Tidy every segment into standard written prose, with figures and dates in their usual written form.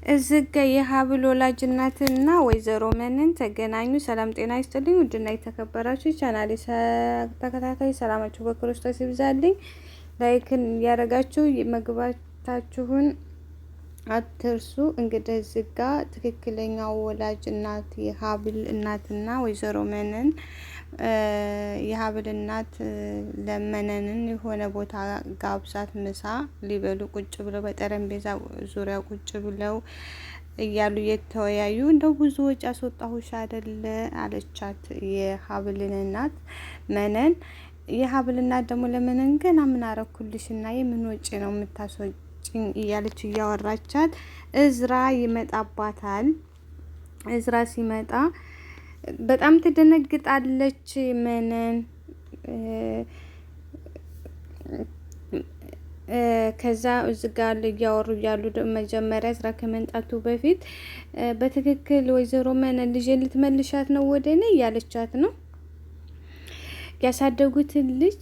እዚህ ጋ የሀብል ወላጅ እናትና ወይዘሮ መነን ተገናኙ። ሰላም ጤና ይስጥልኝ። ውድና የተከበራችሁ ቻናሌ ተከታታይ ሰላማችሁ በክርስቶስ ይብዛልኝ። Like ን እያደረጋችሁ መግባታችሁን አትርሱ። እንግዲህ እዚህ ጋ ትክክለኛው ወላጅ እናት የሀብል እናትና ወይዘሮ መነን የሀብል እናት ለመነንን የሆነ ቦታ ጋብዛት ምሳ ሊበሉ ቁጭ ብለው በጠረጴዛ ዙሪያ ቁጭ ብለው እያሉ እየተወያዩ እንደው ብዙ ወጪ አስወጣሁሽ አይደለ አለቻት የሀብልን እናት መነን። የሀብል እናት ደግሞ ለመነን ገና ምን አረኩልሽና የምን ወጪ ነው የምታስወጭኝ እያለች እያወራቻት እዝራ ይመጣባታል። እዝራ ሲመጣ በጣም ትደነግጣለች። መነን ከዛ እዚህ ጋር እያወሩ እያሉ መጀመሪያ ስራ ከመንጣቱ በፊት በትክክል ወይዘሮ መነን ልጄን ልትመልሻት ነው ወደ እኔ እያለቻት ነው። ያሳደጉትን ልጅ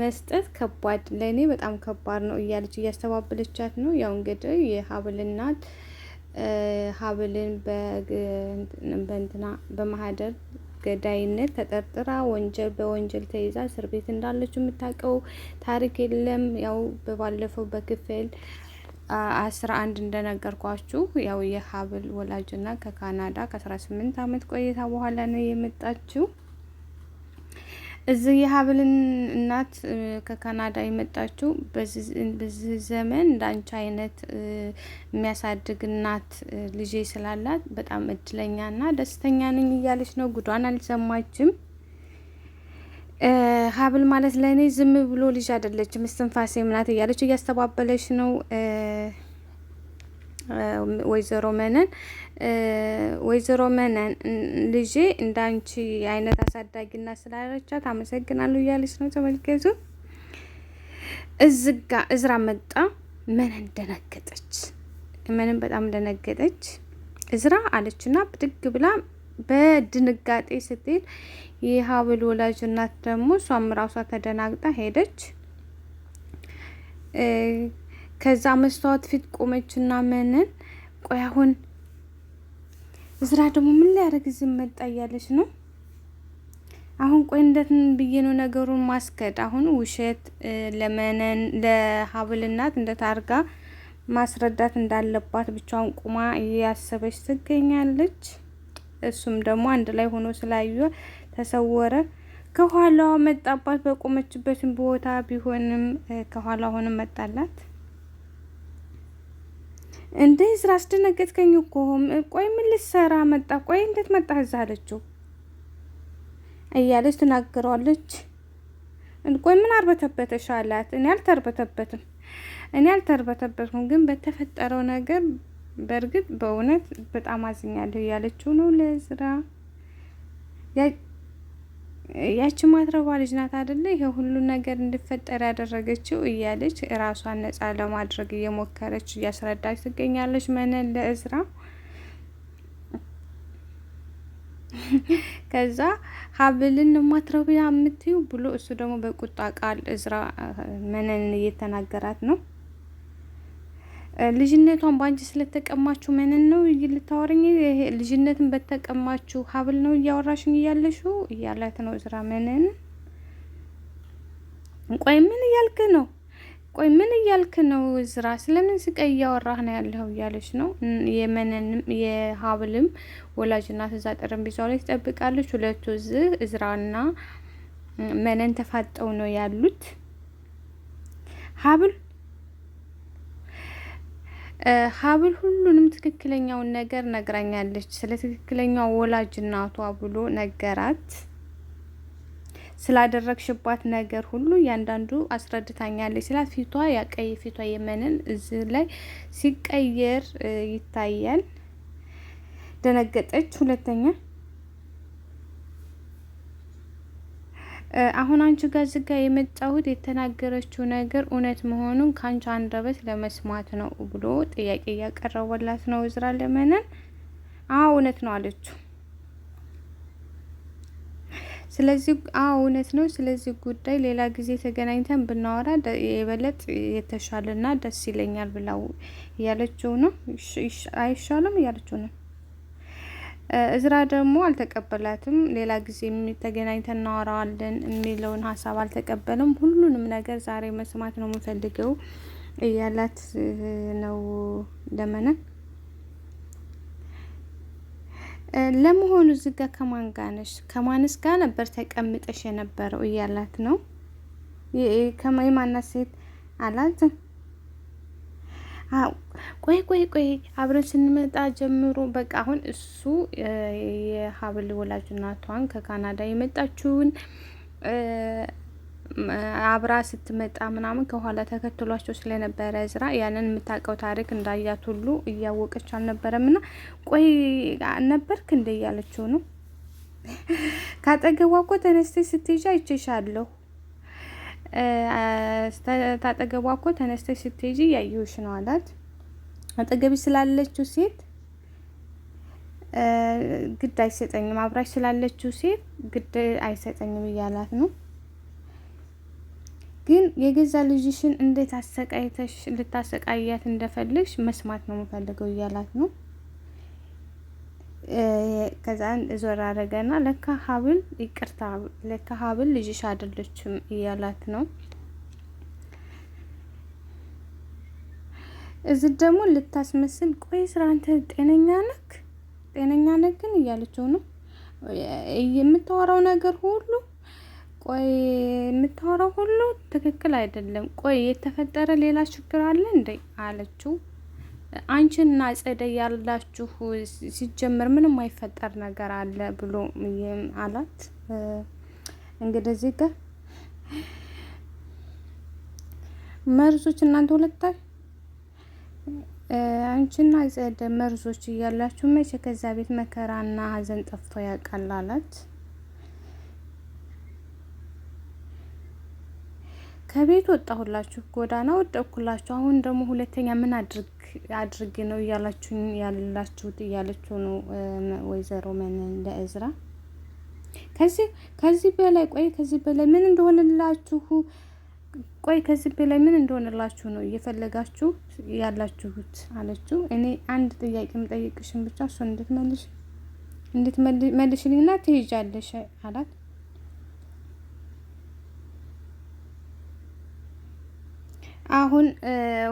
መስጠት ከባድ ለእኔ በጣም ከባድ ነው እያለች እያስተባበለቻት ነው። ያው እንግዲህ የሀብል እናት ሀብልን በእንትና በማህደር ገዳይነት ተጠርጥራ ወንጀል በወንጀል ተይዛ እስር ቤት እንዳለችው የምታውቀው ታሪክ የለም። ያው በባለፈው በክፍል 11 እንደነገርኳችሁ ያው የሀብል ወላጅና ከካናዳ ከ18 አመት ቆይታ በኋላ ነው የመጣችው። እዚህ የሀብልን እናት ከካናዳ የመጣችው በዚህ ዘመን እንዳንቺ አይነት የሚያሳድግ እናት ልጄ ስላላት በጣም እድለኛና ደስተኛ ነኝ እያለች ነው። ጉዷን አልሰማችም። ሀብል ማለት ለእኔ ዝም ብሎ ልጅ አይደለችም፣ እስትንፋሴ ምናት እያለች እያስተባበለች ነው። ወይዘሮ መነን ወይዘሮ መነን ልጄ እንዳንቺ አይነት አሳዳጊና ስላለቻት አመሰግናለሁ እያለች ነው። ተመልከቱ። እዝጋ እዝራ መጣ። መነን ደነገጠች። መነን በጣም ደነገጠች። እዝራ አለችና ብድግ ብላ በድንጋጤ ስትሄድ የሀብል ወላጅ እናት ደግሞ እሷም ራሷ ተደናግጣ ሄደች። ከዛ መስተዋት ፊት ቆመችና መነን ቆይ አሁን እዝራ ደግሞ ምን ሊያደርግ እዚህ መጣ እያለች ነው። አሁን ቆይ እንደት ብዬ ነው ነገሩን ማስከድ? አሁን ውሸት ለመነን ለሀብል እናት እንዴት አድርጋ ማስረዳት እንዳለባት ብቻዋን ቁማ እያሰበች ትገኛለች። እሱም ደግሞ አንድ ላይ ሆኖ ስላዩ ተሰወረ። ከኋላዋ መጣባት። በቆመችበትን ቦታ ቢሆንም ከኋላ ሆኖ መጣላት። እንዴ ስራ አስደነገጥከኝ እኮ። ቆይ ምን ልትሰራ መጣ? ቆይ እንዴት መጣህ እዛ አለችው እያለች ትናገረዋለች። ቆይ ምን አርበተበተሽ አላት። እኔ አልተርበተበትም እኔ አልተርበተበትኩም፣ ግን በተፈጠረው ነገር በእርግጥ በእውነት በጣም አዝኛለሁ እያለችው ነው ለዝራ ያቺ ማትረባ ልጅ ናት አደለ? ይሄ ሁሉ ነገር እንዲፈጠር ያደረገችው እያለች ራሷን ነጻ ለማድረግ እየሞከረች እያስረዳች ትገኛለች። መነን ለእዝራ ከዛ ሀብልን ማትረባ የምትዩ ብሎ እሱ ደግሞ በቁጣ ቃል እዝራ መነንን እየተናገራት ነው። ልጅነቷን በአንቺ ስለተቀማችሁ ምንን ነው ልታወሪኝ? ልጅነትን በተቀማችሁ ሀብል ነው እያወራሽኝ እያለሽው እያላት ነው እዝራ መነን። ቆይ ምን እያልክ ነው? ቆይ ምን እያልክ ነው እዝራ? ስለምን ስቃይ እያወራህ ነው ያለኸው? እያለች ነው። የመነንም የሀብልም ወላጅ እናት እዛ ጠረጴዛው ላይ ትጠብቃለች። ሁለቱ እዚህ እዝራና መነን ተፋጠው ነው ያሉት። ሀብል ሀብል ሁሉንም ትክክለኛውን ነገር ነግራኛለች። ስለ ትክክለኛው ወላጅ እናቷ ብሎ ነገራት። ስላደረግሽባት ነገር ሁሉ እያንዳንዱ አስረድታኛለች ስላት ፊቷ ያቀይ ፊቷ የመንን እዚህ ላይ ሲቀየር ይታያል። ደነገጠች። ሁለተኛ አሁን አንቺ ጋር ዝጋ የመጣሁት የተናገረችው ነገር እውነት መሆኑን ከአንቺ አንደበት ለመስማት ነው ብሎ ጥያቄ እያቀረበላት ነው እዝራ ለመነን። አዎ እውነት ነው አለችው። ስለዚህ አዎ እውነት ነው። ስለዚህ ጉዳይ ሌላ ጊዜ ተገናኝተን ብናወራ የበለጥ የተሻለና ደስ ይለኛል ብላው እያለችው ነው። አይሻልም እያለችው ነው። እዝራ ደግሞ አልተቀበላትም። ሌላ ጊዜ ተገናኝተን እናወራዋለን የሚለውን ሀሳብ አልተቀበልም። ሁሉንም ነገር ዛሬ መስማት ነው የምፈልገው እያላት ነው ለመነን። ለመሆኑ እዚህ ጋ ከማን ጋ ነሽ? ከማንስ ጋ ነበር ተቀምጠሽ የነበረው እያላት ነው። የማናት ሴት አላት። ቆይ ቆይ ቆይ አብረን ስንመጣ ጀምሮ በቃ አሁን እሱ የሀብል ወላጅ እናቷን ከካናዳ የመጣችውን አብራ ስትመጣ ምናምን ከኋላ ተከትሏቸው ስለነበረ እዝራ ያንን የምታውቀው ታሪክ እንዳያት ሁሉ እያወቀች አልነበረም። እና ቆይ ነበርክ እንደ እያለችው ነው። ካጠገቧ እኮ ተነስተሽ ስትሄጂ አይቼሻለሁ። ታጠገቧ እኮ ተነስተሽ ስትሄጂ ያየሁሽ ነው አላት። አጠገቢ ስላለችው ሴት ግድ አይሰጠኝም፣ አብራሽ ስላለችው ሴት ግድ አይሰጠኝም እያላት ነው። ግን የገዛ ልጅሽን እንዴት አሰቃይተሽ ልታሰቃያት እንደፈለግሽ መስማት ነው የምፈልገው እያላት ነው። ከዛ ዞር አደረገና ለካ ሀብል ይቅርታ፣ ለካ ሀብል ልጅሽ አይደለችም እያላት ነው። እዚህ ደግሞ ልታስመስል ቆይ ስራ አንተ ጤነኛ ነክ ጤነኛ ነክ ግን እያለችው ነው። የምታወራው ነገር ሁሉ ቆይ የምታወራው ሁሉ ትክክል አይደለም። ቆይ የተፈጠረ ሌላ ችግር አለ እንዴ አለችው። አንቺና ጸደይ ያላችሁ ሲጀመር ምንም አይፈጠር ነገር አለ ብሎ አላት። እንግዲህ እዚህ ጋር መርዞች እናንተ ሁለታ አንቺና ጸደይ መርዞች እያላችሁ መቼ ከዛ ቤት መከራና ሀዘን ጠፍቶ ያውቃል አላት። ከቤት ወጣሁላችሁ፣ ጎዳና ወደቅኩላችሁ። አሁን ደግሞ ሁለተኛ ምን አድርግ ነው እያላችሁ ያላችሁት እያለችው ነው ወይዘሮ መነን ለእዝራ። ከዚህ በላይ ቆይ፣ ከዚህ በላይ ምን እንደሆነላችሁ ቆይ፣ ከዚህ በላይ ምን እንደሆነላችሁ ነው እየፈለጋችሁ ያላችሁት አለችው። እኔ አንድ ጥያቄ የምጠይቅሽን ብቻ እሱን እንድትመልሽ እንድትመልሽልኝና ትሄጃለሽ አላት። አሁን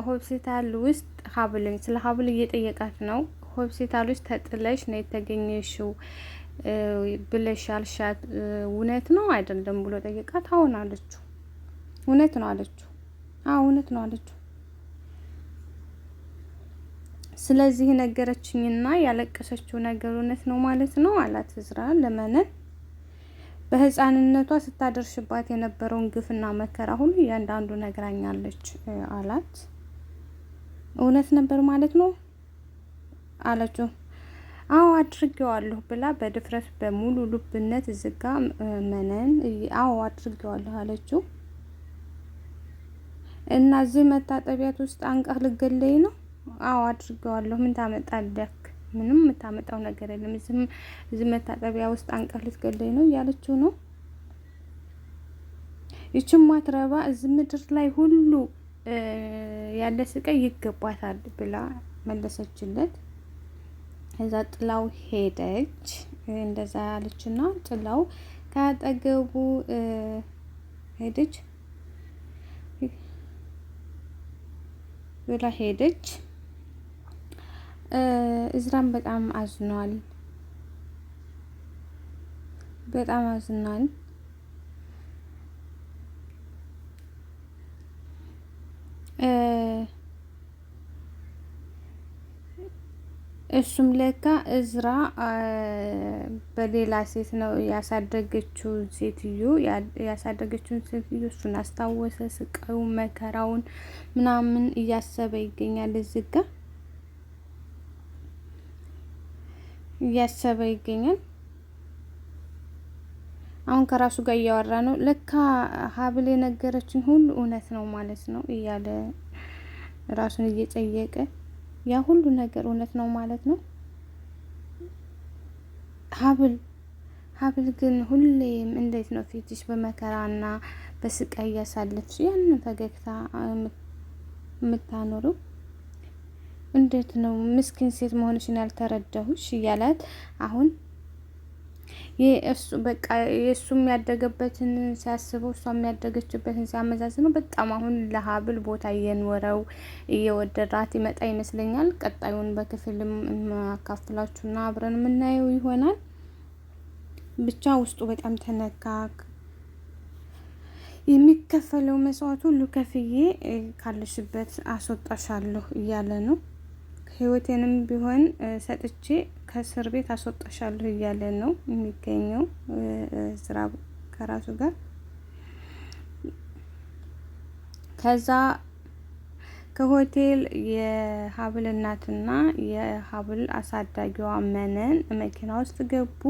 ሆስፒታል ውስጥ ሀብልን ስለ ሀብል እየጠየቃት ነው። ሆስፒታል ውስጥ ተጥለሽ ነው የተገኘሽው ብለሽ ያልሻት እውነት ነው አይደለም ብሎ ጠየቃት። አሁን አለችው። እውነት ነው አለችው። አዎ እውነት ነው አለችው። ስለዚህ ነገረችኝና ያለቀሰችው ነገር እውነት ነው ማለት ነው አላት እዝራ ለመነን። በህፃንነቷ ስታደርሽባት የነበረውን ግፍና መከራ ሁሉ እያንዳንዱ ነግራኛለች አላት። እውነት ነበር ማለት ነው አለችው። አዎ አድርጌዋለሁ ብላ በድፍረት በሙሉ ልብነት ዝጋ መነን አዎ አድርጌዋለሁ አለችው። እና እዚህ መታጠቢያት ውስጥ አንቀህ ልገለይ ነው? አዎ አድርጌዋለሁ። ምን ታመጣለህ? ምንም የምታመጣው ነገር የለም። እዚህ መታጠቢያ ውስጥ አንቀህ ልትገለኝ ነው እያለችው ነው። ይችም ማትረባ እዚህ ምድር ላይ ሁሉ ያለ ስቃይ ይገባታል ብላ መለሰችለት። እዛ ጥላው ሄደች። እንደዛ ያለችና ጥላው ከአጠገቡ ሄደች ብላ ሄደች። እዝራም በጣም አዝኗል። በጣም አዝኗል። እሱም ለካ እዝራ በሌላ ሴት ነው ያሳደገችው ሴትዮ ያሳደገችውን ሴትዮ እሱን አስታወሰ። ስቃዩን መከራውን ምናምን እያሰበ ይገኛል እዚህ ጋ እያሰበ ይገኛል። አሁን ከራሱ ጋር እያወራ ነው። ለካ ሀብል የነገረችን ሁሉ እውነት ነው ማለት ነው እያለ ራሱን እየጠየቀ ያ ሁሉ ነገር እውነት ነው ማለት ነው። ሀብል ሀብል ግን ሁሌም እንዴት ነው ፊትሽ በመከራና በስቃይ እያሳለፍሽ ያንን ፈገግታ የምታኖረው? እንዴት ነው ምስኪን ሴት መሆንሽን ያልተረዳሁሽ እያላት አሁን የእሱ በቃ የእሱ ያደገበትን ሲያስበው እሷ የሚያደገችበትን ሲያመዛዝነው በጣም አሁን ለሀብል ቦታ እየኖረው እየወደዳት ይመጣ ይመስለኛል። ቀጣዩን በክፍል አካፍላችሁና አብረን የምናየው ይሆናል። ብቻ ውስጡ በጣም ተነካ። የሚከፈለው መስዋዕት ሁሉ ከፍዬ ካለሽበት አስወጣሻለሁ እያለ ነው። ህይወቴንም ቢሆን ሰጥቼ ከእስር ቤት አስወጣሻለሁ እያለ ነው የሚገኘው ስራ ከራሱ ጋር። ከዛ ከሆቴል የሀብል እናትና የሀብል አሳዳጊዋ መነን መኪና ውስጥ ገቡ።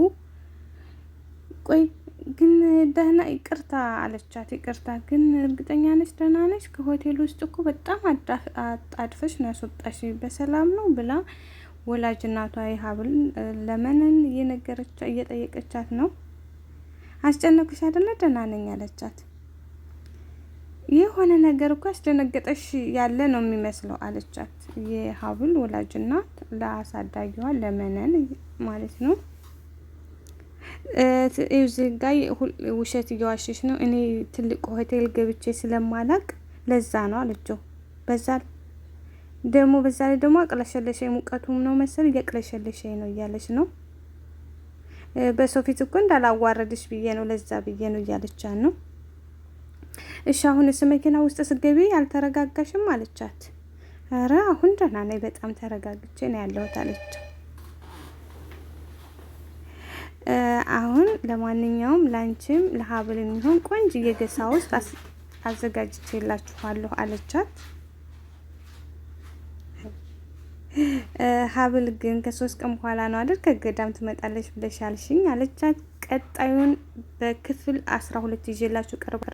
ቆይ ግን ደህና ይቅርታ አለቻት። ይቅርታ ግን እርግጠኛ ነች ደህና ነች? ከሆቴል ውስጥ እኮ በጣም አጣድፈሽ ነው ያስወጣሽ፣ በሰላም ነው ብላ ወላጅ እናቷ የሀብል ለመነን እየነገረቻ እየጠየቀቻት ነው። አስጨነኩሽ አይደለ? ደህና ነኝ አለቻት። የሆነ ነገር እኮ ያስደነገጠሽ ያለ ነው የሚመስለው አለቻት። የሀብል ወላጅ እናት ለአሳዳጊዋ ለመነን ማለት ነው። እዚህ ጋ ውሸት እየዋሸሽ ነው። እኔ ትልቅ ሆቴል ገብቼ ስለማላቅ ለዛ ነው አለችው። በዛ ደግሞ በዛ ላይ ደግሞ አቅለሸለሸኝ፣ ሙቀቱም ነው መሰል እያቅለሸለሸኝ ነው እያለች ነው። በሰው ፊት እኮ እንዳላዋረድሽ ብዬ ነው ለዛ ብዬ ነው እያለቻት ነው። እሺ አሁንስ መኪና ውስጥ ስገቢ አልተረጋጋሽም አለቻት። ኧረ አሁን ደህና ነኝ፣ በጣም ተረጋግቼ ነው ያለሁት አለችው። አሁን ለማንኛውም ላንቺም ለሀብል የሚሆን ቆንጆ የገሳ ውስጥ አዘጋጅቼላችኋለሁ አለቻት። ሀብል ግን ከ3 ቀን በኋላ ነው አይደል ከገዳም ትመጣለች ብለሽ አልሽኝ አለቻት። ቀጣዩን በክፍል 12 ይዤላችሁ ቀርባለሁ።